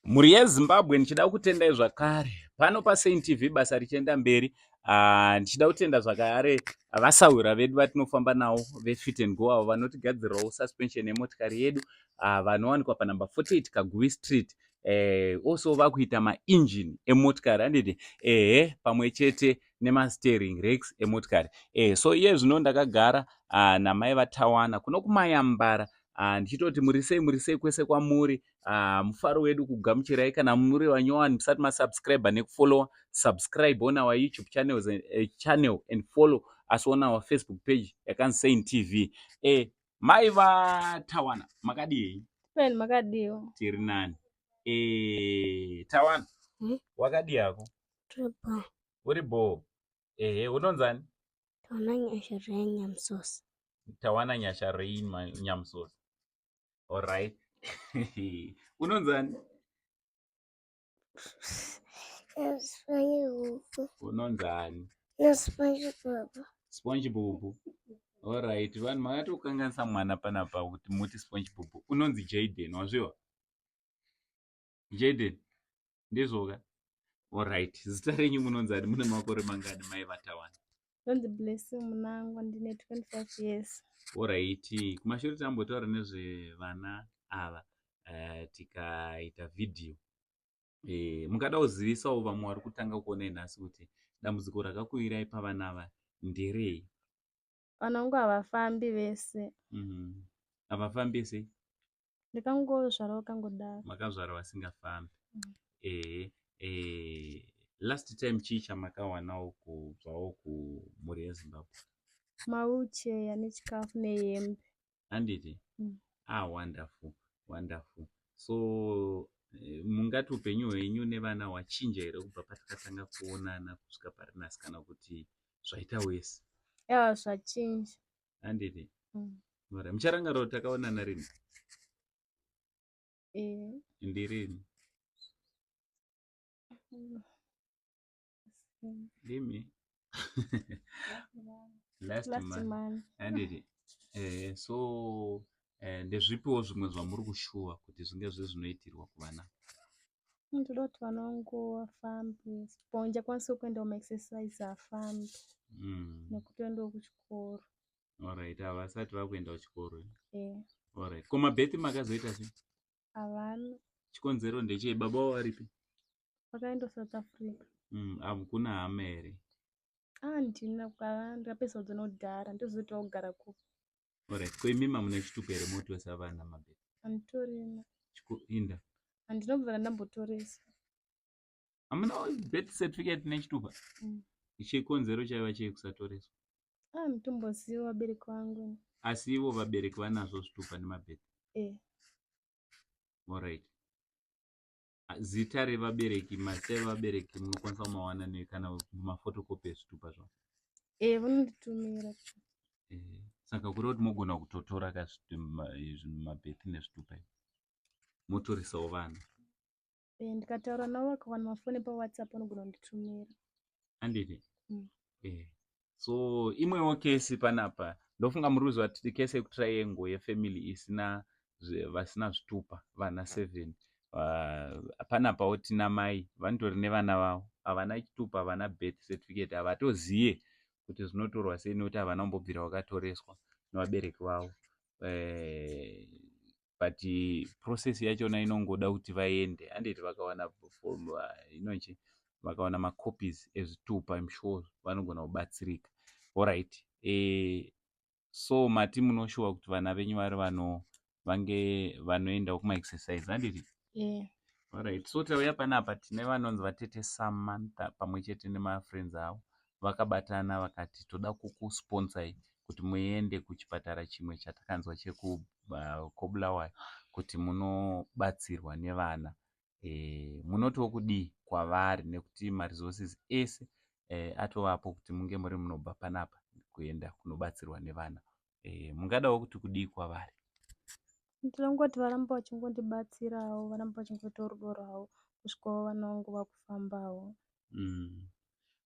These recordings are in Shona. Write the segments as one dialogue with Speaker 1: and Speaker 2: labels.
Speaker 1: Mhuri yeZimbabwe, ndichida kutendai zvakare pano paSaint TV, basa richienda mberi. Ndichida kutenda zvakare vasahwira vedu vatinofamba navo veFit and Go, avo vanotigadzirirawo suspension yemotikari yedu, vanowanikwa panumber 48 Kaguvi Street. Also vakuita mainjini emotikari, handiti? Ehe, pamwe chete nemasteering racks emotikari. So iye zvino ndakagara namai vaTawana kuno kuMayambara. Ndichitoti muri sei, muri sei kwese kwamuri? Mufaro wedu kugamuchirai. Kana muri vanyowani musati masubscribe nekufollowa, subscribe on our YouTube channel and follow us on our Facebook page yakanzi Saint TV. Mai vaTawana, makadii?
Speaker 2: Pen, makadiwa?
Speaker 1: Tiri nani. Tawana, wakadii hako?
Speaker 3: Triple.
Speaker 1: Uri bho? Ehe, unonzani?
Speaker 3: Tawana Nyasha Rain Nyamsosa.
Speaker 1: Tawana Nyasha Rain Nyamsosa, alright. Unonzani?
Speaker 3: Sponge Bob.
Speaker 1: Unonzani?
Speaker 3: No, Sponge Bob.
Speaker 1: Sponge Bob, alright. Vanhu makatokanganisa mwana panapa kuti muti Sponge Bob. Unonzi Jaden, wazviwa? Jaden, ndizvoka? Alright, zita renyu munonzani? Mune makore mangani, mai vaTawana?
Speaker 2: Ndonzi Blessing Munangwa, ndine 25 years.
Speaker 1: Alright, kumashure tambotaura nezvevana ava, tikaita vhidhiyo. Mungada kuzivisawo vamwe vari kutanga kuonai nhasi kuti dambudziko rakakuwirai pavana ava nderei?
Speaker 2: Vana vangu havafambi vese.
Speaker 1: Havafambi sei?
Speaker 2: Ndakangozvara vakangodaro.
Speaker 1: Makazvara vasingafambi? Ehe. Last time chii chamakawanawo kubvawo kumhuri yeZimbabwe?
Speaker 2: Mawheelchair nechikafu nehembe.
Speaker 1: Handiti?
Speaker 2: Mm.
Speaker 1: Ah, wonderful, wonderful. So mungati upenyu hwenyu nevana hwachinja here kubva patakatanga kuonana kusvika pari nhasi, kana kuti zvaita wese?
Speaker 2: Aiwa, zvachinja.
Speaker 1: Handiti?
Speaker 2: Mm.
Speaker 1: Alright. Mucharangarira kuti takaonana rini?
Speaker 2: Eh.
Speaker 1: Ndirini? Ndimi last
Speaker 2: Last
Speaker 1: month.
Speaker 2: month.
Speaker 1: Handiti? So ndezvipiwo zvimwe zvamuri kushuwa kuti zvinge zvezvinoitirwa kuvana?
Speaker 2: Ndoda kuti vana vangu vafambe. Sponge akwanise kuendawo maexercise, afambe nekutoendawo kuchikoro.
Speaker 1: Alright, havasati vakuenda kuchikoro, eh?
Speaker 2: Eh.
Speaker 1: Alright, ko mabirth makazoita sei?
Speaker 2: Havana.
Speaker 1: Chikonzero ndechei? Baba vavo varipi?
Speaker 2: Vakaenda South Africa.
Speaker 1: Hakuna hama here?
Speaker 2: Ah, ndina ndakapedza kudzona kudhara, ndozoitawo kugara kupi.
Speaker 1: Alright, ko imimi hamuna chitupa here motoresa vana mabirth?
Speaker 2: Handitorina.
Speaker 1: Inda?
Speaker 2: Handina kubvira ndambotoresa.
Speaker 1: Hamuna birth certificate nechitupa?
Speaker 2: Mm.
Speaker 1: Chikonzero chaiva chei kusatoreswa?
Speaker 2: Ah, nditomboziva vabereki vangu.
Speaker 1: Asi ivo vabereki vanazvo zvitupa nemabirth?
Speaker 2: Eh.
Speaker 1: Alright. Ah, zita revabereki, mazita evabereki munokwanisa kumawana nekana mafotokopi ezvitupa zvavo?
Speaker 2: Eh, vanonditumira.
Speaker 1: Saka kureva kuti mogona kutotora ka mabirth nezvitupa izvi, motorisawo vana?
Speaker 2: Eh, ndikataura navo vakawana mafoni paWhatsApp, vanogona kunditumira.
Speaker 1: Handiti?
Speaker 2: Mm.
Speaker 1: So imwewo kesi panapa, ndofunga muri kuziva kesi yekuTriangle, yefamily isina vasina zvitupa, vana 7. Panapawo tina mai vanotori nevana vavo, havana chitupa, havana birth certificate, havatoziye kuti zvinotorwa sei nekuti havana kumbobvira vakatoreswa nevabereki vavo. But process yachona inongoda kuti vaende, handiti? Vakawana form inonchi, vakawana macopies ezvitupa, I'm sure vanogona kubatsirika. Alright, so mati munoshuwa kuti vana venyu vari vano vange vanoendawo kumaexercise, handiti?
Speaker 2: Eh.
Speaker 1: Alright, so tauya panapa tine vanonzi vatete Samantha pamwe chete nemafriends avo. Vakabatana vakati toda kukusponsai kuti muende kuchipatara chimwe chatakanzwa chekuKobulawayo kuti munobatsirwa nevana. Munotiwo kudii kwavari, nekuti maresources ese atovapo kuti munge muri munobva panapa kuenda kunobatsirwa nevana? Mungadawo kuti kudii kwavari?
Speaker 2: Ndinongoti varamba vachingondibatsirawo, varamba vachingoitawo rudo rwavo kusvikawo vana vangu vakufambawo.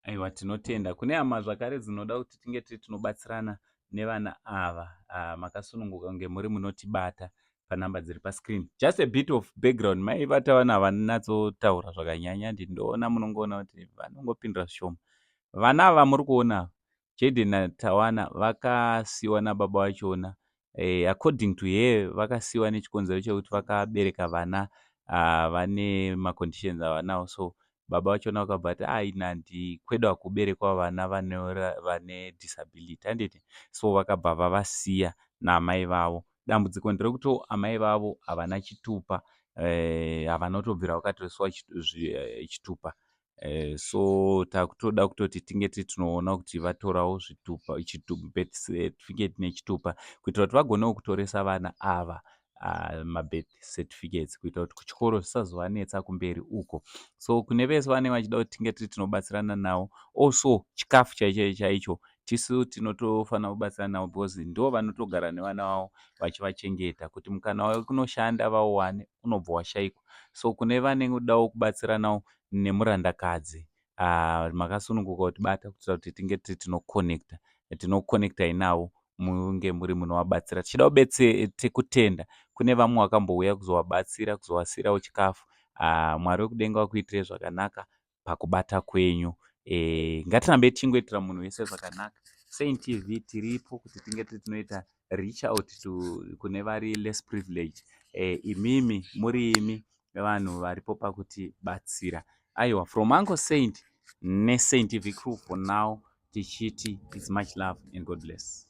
Speaker 1: Aiwa, tinotenda. Kune hama zvakare dzinoda kuti tinge tiri tinobatsirana nevana ava, makasununguka kunge muri munotibata. Panhamba dziri pascreen, just a bit of background. Mai vaTawana havanatsotaura zvakanyanya, ndindoona munongoona kuti vanongopindura zvishoma. Vana ava muri kuona, Jaden naTawana, vakasiyiwa nababa vachona. According to her, vakasiyiwa nechikonzero chekuti vakabereka vana vane maconditions avanawo. So baba vachona vakabva vati, "Ai, kwedu hakuberekwa vana vane disability, handiti?" So vakabva vavasiya naamai vavo. Dambudziko nderekuti amai vavo havana chitupa, havana kutobvira vakatoiswa chitupa. So takutoda kutoti tinge tinoona kuti vatorawo zvitupa, birth certificate nechitupa, kuitira kuti vagonewo kutoresa vana ava mabirth certificates, kuitira kuti kuchikoro zvisazovanetsa kumberi uko. So kune vese vanenge vachida kuti tinge tiri tinobatsirana navo, also chikafu chaicho chaicho, tisu tinotofanira kubatsirana navo, because ndo vanotogara nevana vavo vachivachengeta. Kuti mukana wekunoshanda vauwane unobva washayikwa. So kune vanodawo kubatsiranawo nemurandakadzi, makasununguka kutibata kuitira kuti tinge tiri tinoconnecta, tinoconnectai navo, munge muri munovabatsira. Tichida kutenda kune vamwe vakambouya kuzovabatsira, kuzovasiyirawo chikafu. Mwari wekudenga vakuitirei zvakanaka pakubata kwenyu. Ngatirambei tichingoitira munhu wese zvakanaka. Saint TV tiripo kuti tinge tiri tinoita reach out to kune vari less privileged. Imimi muri imi vanhu varipo pakutibatsira. Aiwa, from Uncle Saint neSaint TV crew, for now tichiti it's much love and God bless.